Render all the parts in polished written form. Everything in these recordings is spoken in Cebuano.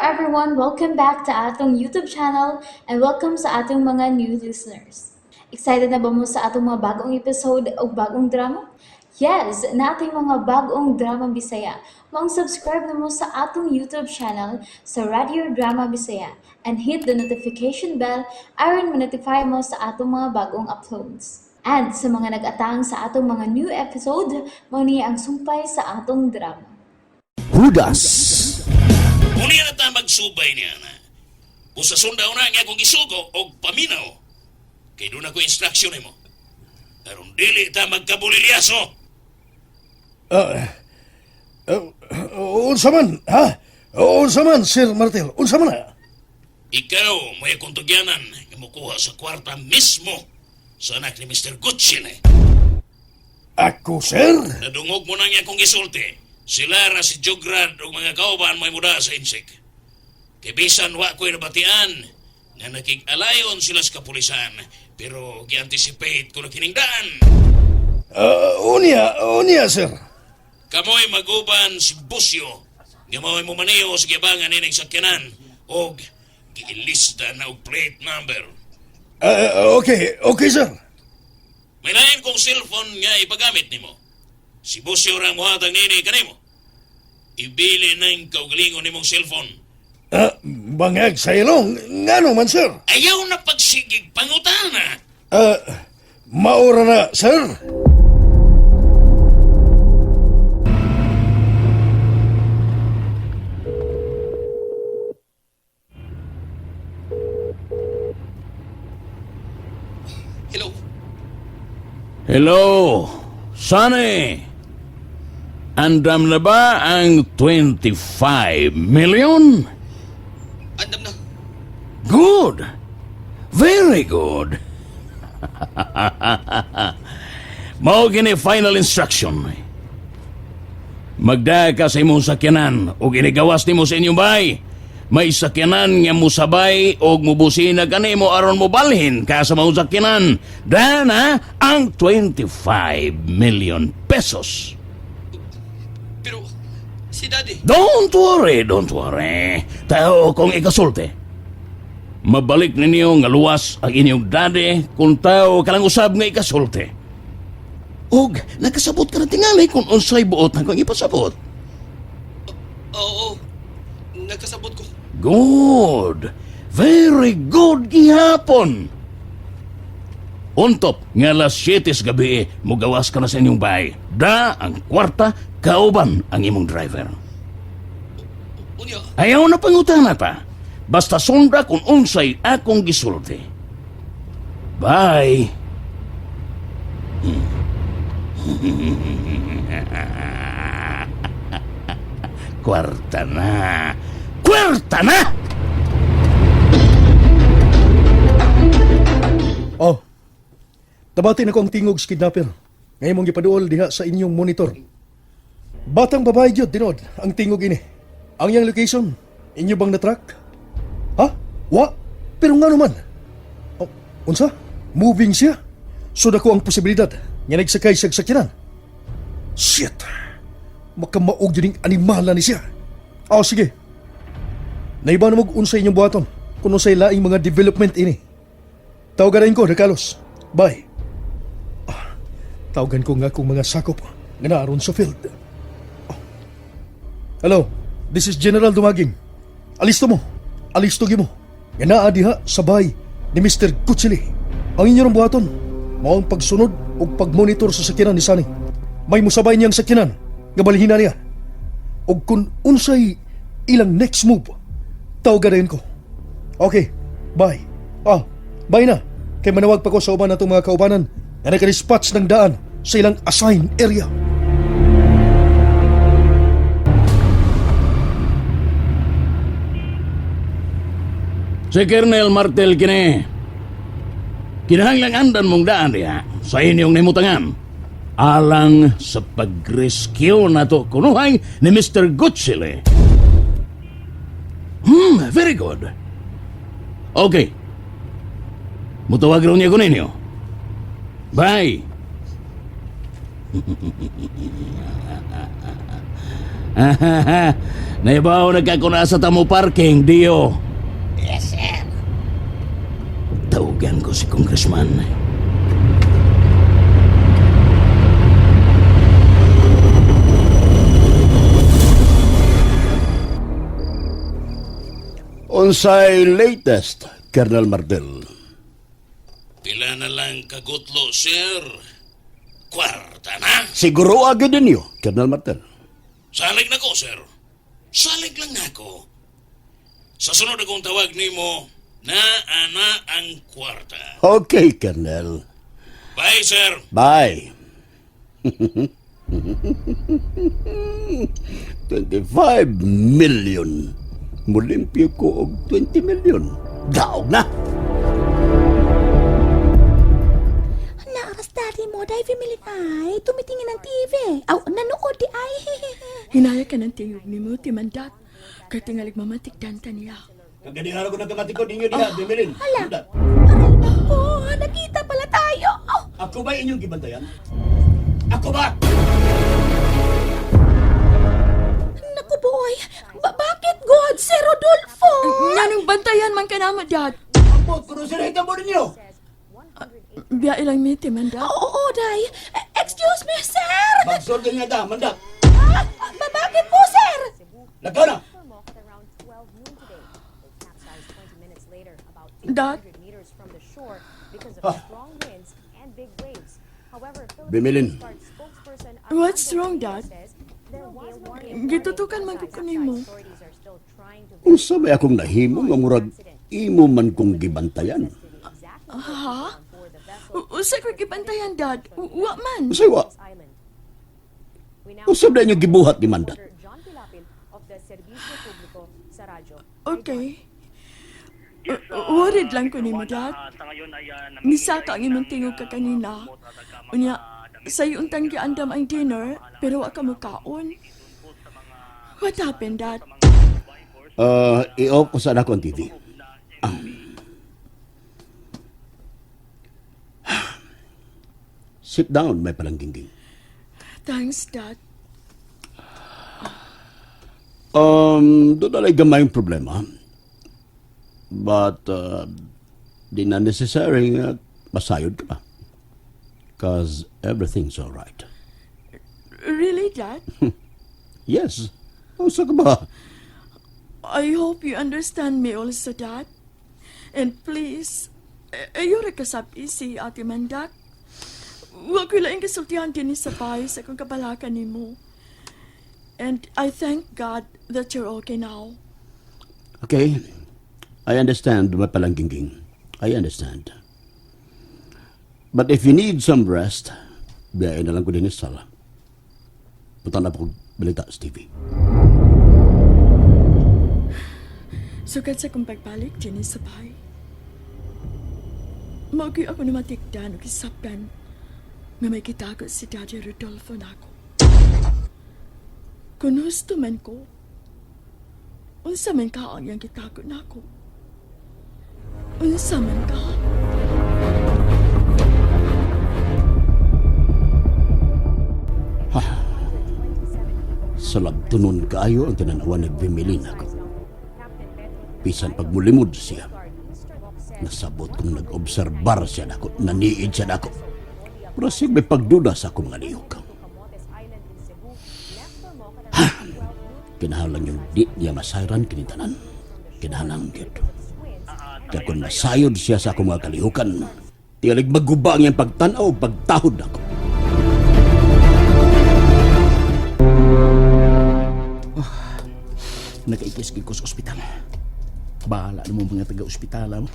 everyone! Welcome back to atong YouTube channel and welcome sa atong mga new listeners. Excited na ba mo sa atong mga bagong episode o bagong drama? Yes, nating mga bagong drama Bisaya. Maong subscribe na mo sa atong YouTube channel sa Radio Drama Bisaya and hit the notification bell aron ma-notify mo sa atong mga bagong uploads. And sa mga nag-atang sa atong mga new episode, mao ni ang sumpay sa atong drama. Hudas. Unya na ta magsubay niya na. Kung sa sundaw na nga akong isugo og paminaw, kay doon ako instruction nimo. Aron dili ta magkabulilyaso. Unsa man, ha? Unsa man, Sir Martel? Unsa man na? Ikaw may akong tugyanan nga mukuha sa kwarta mismo sa anak ni Mr. Gucci ni. Ako, sir? Nadungog mo na nga akong gisulti. Sila ra si Jograd ug mga kauban may muda sa insik. Kay bisan wa ko'y nabatian nga nakig-alayon sila sa kapulisan, pero gi-anticipate ko na kiningdaan. Unya, unya, sir. Kamoy maguban si Busyo nga mao'y momaniho sa gibangan nining sakyanan og giilista na og plate number. Okay, okay, sir. May lain kong cellphone nga ipagamit nimo. Si Busyo ra ang mohatag nini kanimo. Ibili nang kaugalingon nimong cellphone. Bangag sa ilong, ngano man, sir? Ayaw na pagsigig pangutana. Maura na, sir. Hello? Hello, Sonny. Andam na ba ang 25 million? Andam na. Good. Very good. Mao gini final instruction. Magdaya ka sa imong sakyanan ug inigawas nimo sa inyong bahay. May sakyanan nga musabay og mubusina kanimo aron mobalhin ka sa maong sakyanan. Dana ang 25 million pesos. Pero, si Daddy. Don't worry, don't worry. Tao kong ikasulti. Mabalik ninyo nga luwas ang inyong daddy kung tao ka lang usab nga ikasulti. Og nakasabot ka na tingali kung unsay buot na kong ipasabot. Oo, nagkasabot ko. Good. Very good gihapon. Untop nga alas 7 sa gabi, mugawas ka na sa inyong bahay. Da ang kwarta, kauban ang imong driver. Unya, Ayaw na pangutana ta. Basta sunda kung unsay akong gisulti. Bye. Kwarta na. Kwarta na! Oh, tabati na ko ang tingog sa kidnapper. Ngayon mong gipaduol diha sa inyong monitor. Batang babae gyud tinod ang tingog ini. Ang iyang location, inyo bang na-track? Ha? Wa? Pero nga naman. Oh, unsa? Moving siya? So dako ang posibilidad nga nagsakay siya sa sakyanan. Shit! Makamaog yun yung animala ni siya. Oh, sige. Naiba na mo unsa inyong buhaton kung unsay laing mga development ini. Tawagan ko, De Carlos. Bye. Ah, tawagan ko nga akong mga sakop nga naaron sa field. Oh. Hello, this is General Dumaging. Alisto mo. Alisto mo. Nga naa diha sa bahay ni Mr. Gutsili. Ang inyong buhaton, mao ang pagsunod o pagmonitor sa sakyanan ni Sunny. May musabay niyang sakyanan nga balhina niya. Og kung unsay ilang next move, tawagan ko. Okay, bye. Ah, bye na. Kay manawag pa ko sa uban natong mga kaubanan na naka-dispatch ng daan sa ilang assigned area. Si Colonel Martel kini. Kinahanglang andan mong daan diha sa inyong nimutangan. Alang sa pag-rescue na to kunuhay ni Mr. Gutsile. Very good. Okay. Mutawag raw niya ko ninyo. Bye. Naibaw nagkakuna sa tamo parking, Dio. Yes, sir. Tawagan ko si Congressman. Unsay latest, Colonel Mardel? Pila na lang kagutlo, sir. Kwarta na. Siguro agad ninyo, Colonel Martel. Salig na ko, sir. Salig lang nako. Sa sunod akong tawag nimo, na ana ang kwarta. Okay, Colonel. Bye, sir. Bye. 25 million. Mulimpyo ko og 20 million. Daog na. Naaras daddy mo, dahil family ay, tumitingin ng TV. Aw, nanood di ay. Hinaya ka ng tingog ni mo, timandat. Kay tingalig mamatikdan ta niya. Kaganihara ko nagkamatikod ninyo diha, Bimilin. Hala, aray nako, nakita pala tayo. Oh, Ako ba inyong gibantayan? Ako ba? naku boy, bakit God, si Rodolfo? Nganong bantayan man ka namo, dad? Ambot, kung sinahita mo ninyo. Biya ilang mi, timandat. Oo, oo, day. Eh, excuse me, sir. Magsulti nga ta, mandak. Ah, bakit po, sir? Lagaw na. Dad? Bimilin. What's wrong, Dad? Gitutukan man ko kanimo. Unsa may akong nahimo nga murag imo man kong gibantayan? Ha? Usa ko gibantayan, Dad. Wa man. Unsay wa? Unsa ba inyo gibuhat ni Mandat? Okay. Worried lang ko nimo, Dad. Misaka ang imong tingog ka kanina. Unya, sa'yo untang giandam ang dinner, pero wa ka mukaon. What happened, Dad? I-off ko sana ako ang TV. Ah. Sit down, may palanggingging. Thanks, Dad. Doon na gamay yung problema. But, di na necessary nga masayod ka pa. Cause everything's alright. Really, Dad? Yes. Unsa ka ba? I hope you understand me also, Dad. And please, ayaw ra kasabi si Ate Mandak. Wa ko laing kasultihan din sa bahay sa kong kabalakan nimo. And I thank God that you're okay now. Okay. I understand, my palanggingging. I understand. But if you need some rest, biyain na lang ko din sa sala. Punta na po balita sa TV. Sugad sa kong pagbalik din sa bahay. Maugi ako na matikdan o kisapdan nga may kitago si Daddy Rodolfo nako. Kung husto man ko, unsa man ka ang iyang gitago nako. Unsa man ka. Sa labtunon kaayo ang tinanawan nagbimilin ako. Bisan pagmulimod siya, nasabot kong nag-obserbar siya nako, naniid siya nako. Murasig may pagduda sa akong mga lihok. Ha! Kinahanglan yung di niya masayran kinitanan. Kinahanglan gyud. Kaya kung masayod siya sa akong mga kalihukan, tiyalig maguba ang iyang pagtanaw o pagtahod ako. Nakaikis ko sa ospital. Bahala na mo mga taga-ospital. Mo.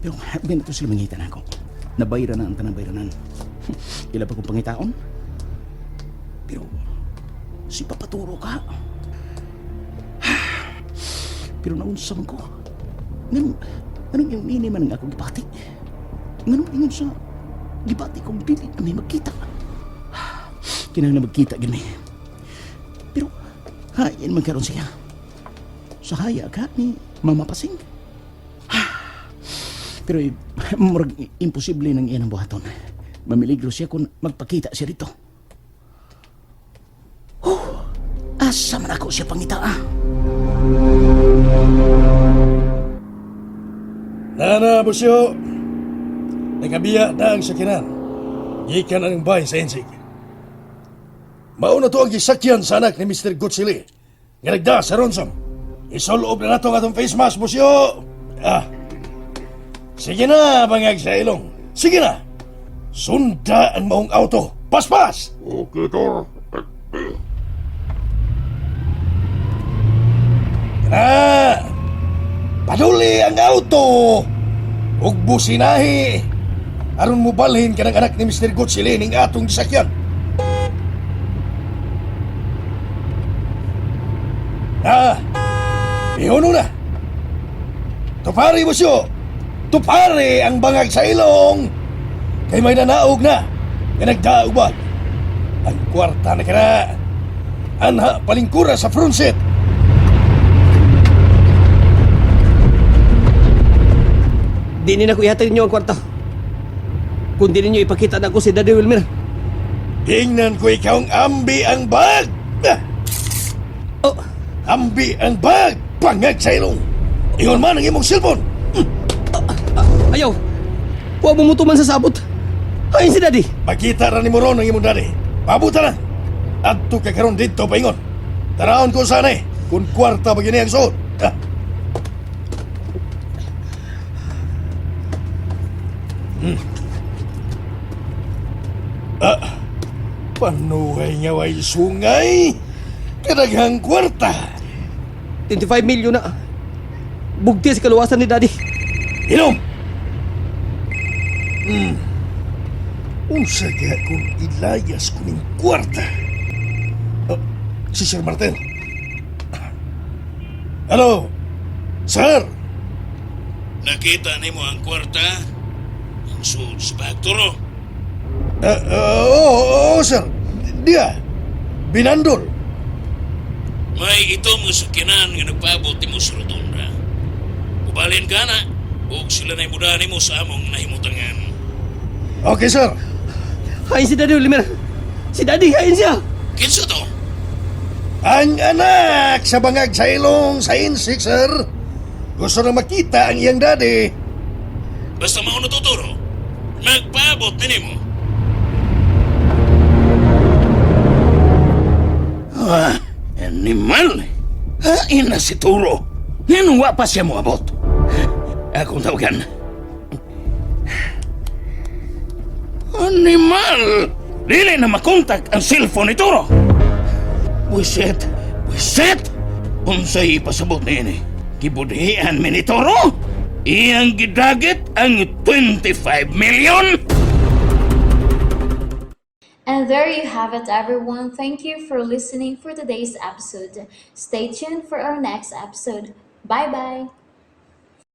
Pero may na to sila mangitan ako. Nabayra na ang tanang bayranan. Ila pa kong pangitaon. Pero si papaturo ka. Pero naunsa man ko. Nganong, nganong yung ini man ang akong gibati? Nganong ingon sa gibati kong dili na may magkita? Kinahanglan magkita gini. Pero hain man karon siya. Sa haya ka ni Mama Pasing. Pero murag imposible nang iyan ang buhaton. Mamiligro siya kung magpakita siya rito. Oh, Asa man ako siya pangitaa? Nana, busyo. Nagabiya na ang sakinan. Gikan ang bay sa Ensig. Mauna to ang gisakyan sa anak ni Mr. Gutsili. Nga nagda sa ransom. Isulob na nato ang atong face mask, busyo. Ah. Sige na, bangag sa ilong. Sige na. Sunda ang maong auto. Paspas! Okay, Tor. Na! Paduli ang auto! Ug businahi! Aron mobalhin ka ng anak ni Mr. Gutsili ning atong gisakyan. Na! Ihuno na! Tupari mo siyo! Tupari ang bangag sa ilong! Kay may nanaog na nga nagdaog ba? Ang kwarta na kana! Anha palingkura sa front seat! Di ni na ko ihatag ninyo ang kwarta. Kung di ninyo ipakita na ako si Daddy Wilmer. Tingnan ko ikaw ang ambi ang bag! Ah! Oh, Ambi ang bag! Pangag sa ilong! Ingon man ang imong cellphone! ayaw. Wa mo mutuman sa sabot. Hain si Daddy. Makita ra ni mo ron ang imong daddy. Pabuta na! Adto ka karon dito paingon. Taraon ko sana eh, kung kwarta ba gini ang suot. Ah. Ah, panuhay nga way sungay. Kadaghang kwarta. 25 million na. Bugti sa kaluwasan ni Daddy. Inom! Unsa kaya kung ilayas ko ning kwarta? Oh, si Sir Martin. Hello? Sir! Nakita nimo ang kwarta? Ang suod sa bag, Toro. Oo, oo, sir. Diya. Binandol. May ito mga sakyanan nga nagpaabot nimo sa rotunda. Ubalin ka na, ug sila na imuda nimo sa among nahimutangan. Okay, sir. Hain si Daddy Wilmer. Si Daddy, hain siya. Kinsa to? Ang anak sa bangag sa ilong sa insik, sir. Gusto na makita ang iyang daddy. Basta mao na to, Toro. Nagpaabot ni nimo. Ah, animal. Hain na si Turo. Nganong wa pa siya moabot? Akong tawagan. Animal! Dili na makontak ang cellphone ni Turo. Wiset! Wiset! Unsay ipasabot niini? Gibudhian mi ni Toro? Iyang gidagit ang 25 million? And there you have it, everyone. Thank you for listening for today's episode. Stay tuned for our next episode. Bye bye.